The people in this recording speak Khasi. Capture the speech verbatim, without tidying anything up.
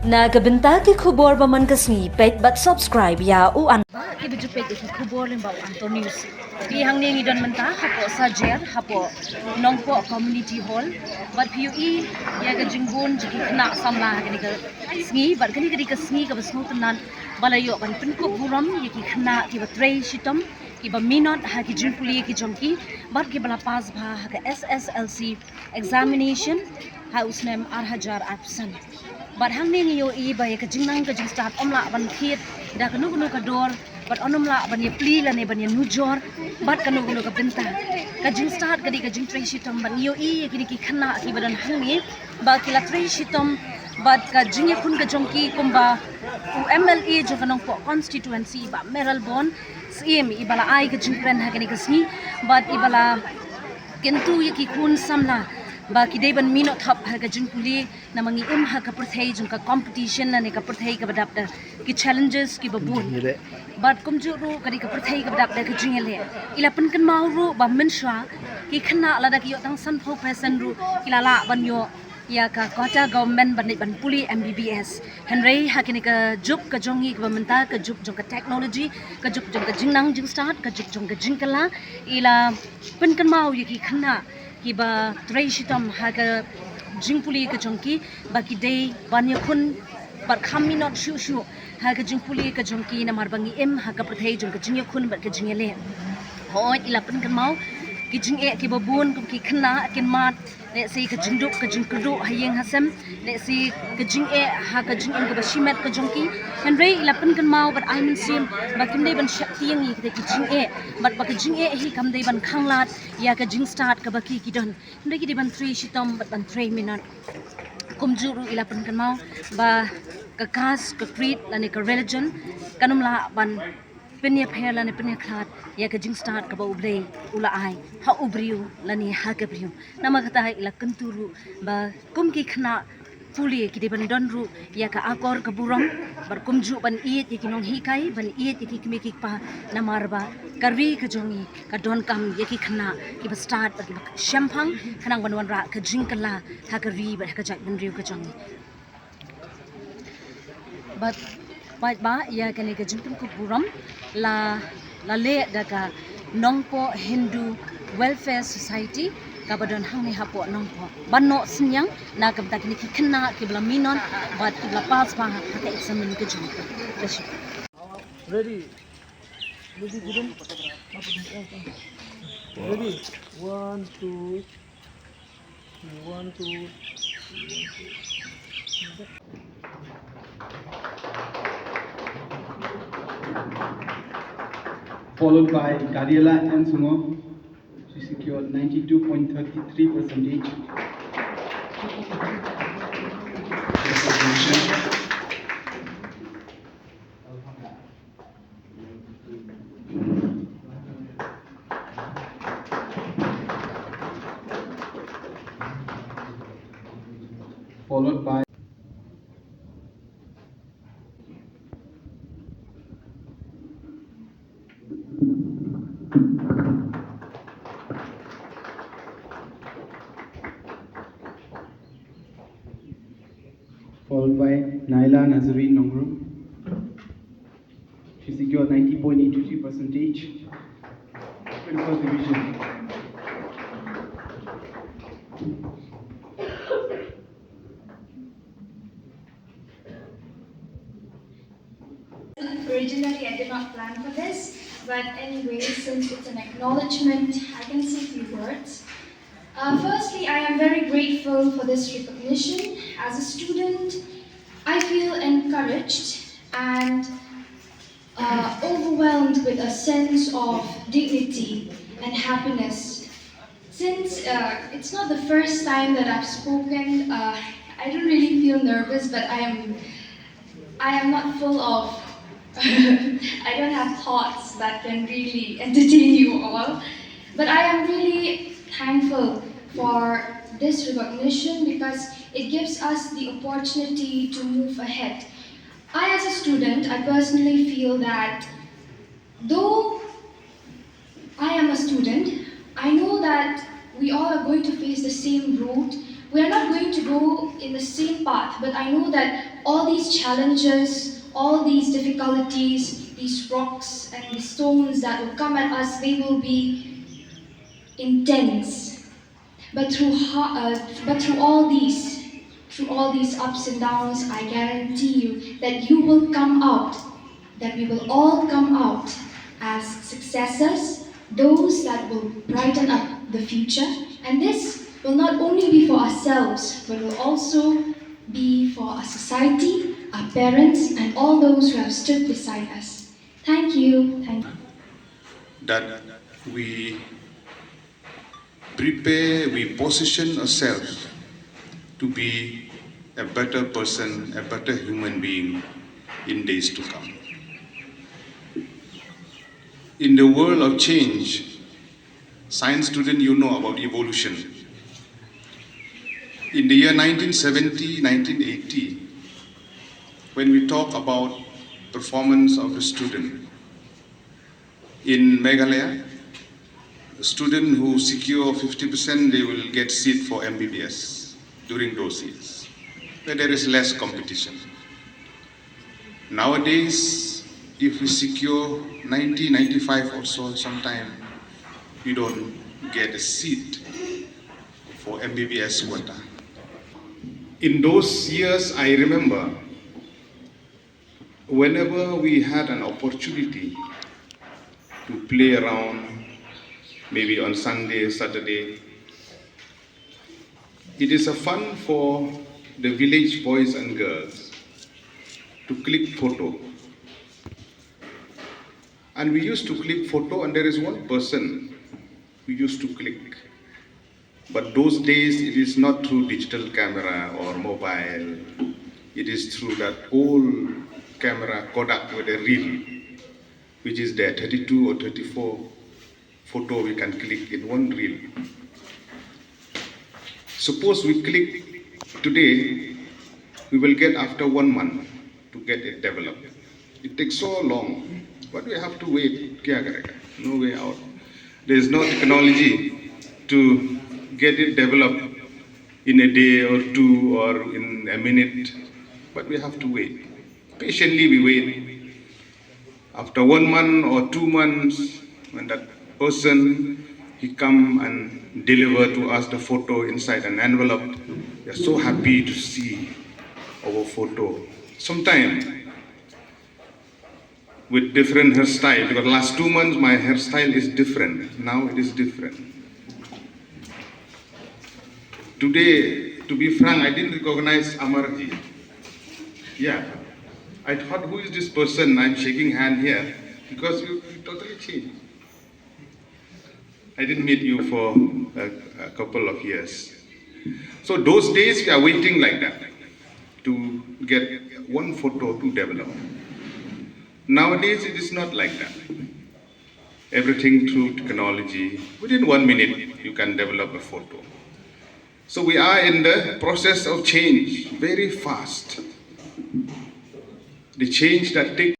Na ka bynta ki khubor ba man ka sngi, peit bad subscribe ïa u An. Ba ki ba ju peit ïa ki khubor lyngba u Anto News. Phi, hangne ngi don mynta hapoh Sajer, hapoh Nongpoh Community Hall. Bad phi ïohi ïa ka jingbun jong ki khynnah samla ha kane ka sngi, bad kane ka dei ka sngi kaba sngewtynnat ba la ïoh ban pynkup burom ïa ki khynnah kiba trei shitom, kiba minot ha ki jingpule ki jong ki, bad kiba la pass bha ha ka S S L C examination ha u snem ar hajar arphew san. Bad hangne ngi ïohi ba ïa ka jingnang ka jingstad ym lah ban thied da kano kano ka dor, bad ym lah ban ïa plie lane ban ïa nujor bad kano kano ka bynta. Ka jingstad ka dei ka jingtrei shitom, bad ngi ïohi ïa kine ki khynnah kiba don hangne ba ki la trei shitom, bad ka jingïakhun ka jong ki kumba u M L A jong ka Nongpoh constituency, Bah Mayralborn Syiem, i ba la ai ka jingkren ha kane ka sngi, bad i ba la kyntu ïa ki khun samla ba ki dei ban minot thap ha ka jingpule, namar ngi im ha ka pyrthei jong ka competition lane ka pyrthei kaba dap da ki challenges kiba bun. Bad kumjuh ruh ka dei ka pyrthei kaba dap da ka jingïaleh. I la pynkynmaw ruh ba mynshuwa ki khynnah lada ki ïoh tang sanphew percent ruh ki la lah ban ïoh ïa ka quota government ban leit ban pule M B B S. Hynrei ha kane ka juk ka jong ngi kaba mynta, ka juk jong ka technology, ka juk jong ka jingnang jingstad, ka juk jong ka jingkylla, i la pynkynmaw ïa ki khynnah kiba trei shitom ha ka jingpule ka jong ki ba ki dei ban ïakhun bad kham minot shuh shuh ha ka jingpule ka jong ki, namar ba ngi im ha ka pyrthei jong ka jingïakhun bad ka jingïaleh. Hooid, i la pynkynmaw ki jingeh kiba bun kum ki khynnah kin mad, lehse ka jingduk ka jingkyrduh ha ïing ha sem, lehse ka jingeh ha ka jingim kaba shimet ka jong ki. Hynrei i la pynkynmaw bad ai mynsiem ba kim dei ban sheptieng ïa kita ki jingeh, bad ba ka jingeh hi kam dei ban khanglad ïa ka jingstad kaba ki ki don. Hynrei ki dei ban trei shitom bad ban trei minot. Kumjuh ruh i la pynkynmaw ba ka caste, ka creed lane ka religion kan ym lah ban pynïapher lane pynïakhlad ïa ka jingstad kaba U Blei u la ai ha u briew lane ha ka briew. Namar kata i la kyntu ruh ba kum ki khynnah pule ki dei ban don ruh ïa ka akor ka burom, bad kumjuh ban ïeit ïa ki nonghikai, ban ïeit ïa ki kmie ki kpa, namar ba ka ri ka jong ngi ka donkam ïa ki khynnah kiba stad bad kiba shemphang khnang ban wanrah ka jingkylla ha ka ri bad ha ka jaitbynriew ka jong ngi. Bad paidbah, ïa kane ka jingpynkup burom la, la leh da ka Nongpoh Hindu Welfare Society kaba don hangne hapoh Nongpoh, ban noh synñiang na ka bynta kine ki khynnah kiba la minot bad kiba la pass bha ha ka eksamin ka jong ki. Ka shukriya. Ready. Ready, Jiren? Ready. One, two, three. One, two, three. Followed by Kadiala N Sungok. She secured ninety-two point thirty-three percentage. Followed by Followed by Naila Nazarene Nongrum. She secured ninety point eight two three percentage. Twenty-first division. Originally, I did not plan for this, but anyway, since it's an acknowledgement, I can say a few words. Uh, firstly, I am very grateful for this recognition. As a student, I feel encouraged and uh, overwhelmed with a sense of dignity and happiness. Since uh, it's not the first time that I've spoken, uh, I don't really feel nervous, but I am, I am not full of, I don't have thoughts that can really entertain you all. But I am really thankful for this recognition because it gives us the opportunity to move ahead. I, as a student, I personally feel that though I am a student, I know that we all are going to face the same route. We are not going to go in the same path, but I know that All these challenges, all these difficulties, these rocks and the stones that will come at us, they will be intense. But through, ha- uh, but through all these, through all these ups and downs, I guarantee you that you will come out, that we will all come out as successors, those that will brighten up the future. And this will not only be for ourselves, but will also be for our society, our parents, and all those who have stood beside us. Thank you. Thank you. That we prepare, we position ourselves to be a better person, a better human being in days to come. In the world of change, science student, you know about evolution. In the year nineteen seventy, nineteen eighty, when we talk about performance of the student, in Meghalaya, student who secure fifty percent, they will get seat for M B B S during those years, where there is less competition. Nowadays, if we secure ninety, ninety-five or so, sometime you don't get a seat for M B B S quota. In those years, I remember whenever we had an opportunity to play around, maybe on Sunday, Saturday, it is a fun for the village boys and girls to click photo. And we used to click photo, and there is one person who used to click. But those days, it is not through digital camera or mobile. It is through that old camera Kodak with a reel, which is there, thirty-two or thirty-four photo we can click in one reel. Suppose we click today, we will get after one month to get it developed. It takes so long, but we have to wait. Kya karega? No way out. There is no technology to get it developed in a day or two or in a minute, but we have to wait. Patiently we wait. After one month or two months, when that person, he come and deliver to us the photo inside an envelope, we are so happy to see our photo. Sometime with different hairstyle, because last two months my hairstyle is different. Now it is different. Today, to be frank, I didn't recognize Amarji. Yeah. I thought, who is this person I'm shaking hand here? Because you, you totally changed. I didn't meet you for a, a couple of years. So those days we are waiting like that to get one photo to develop. Nowadays it is not like that. Everything through technology. Within one minute you can develop a photo. So we are in the process of change very fast. The change that takes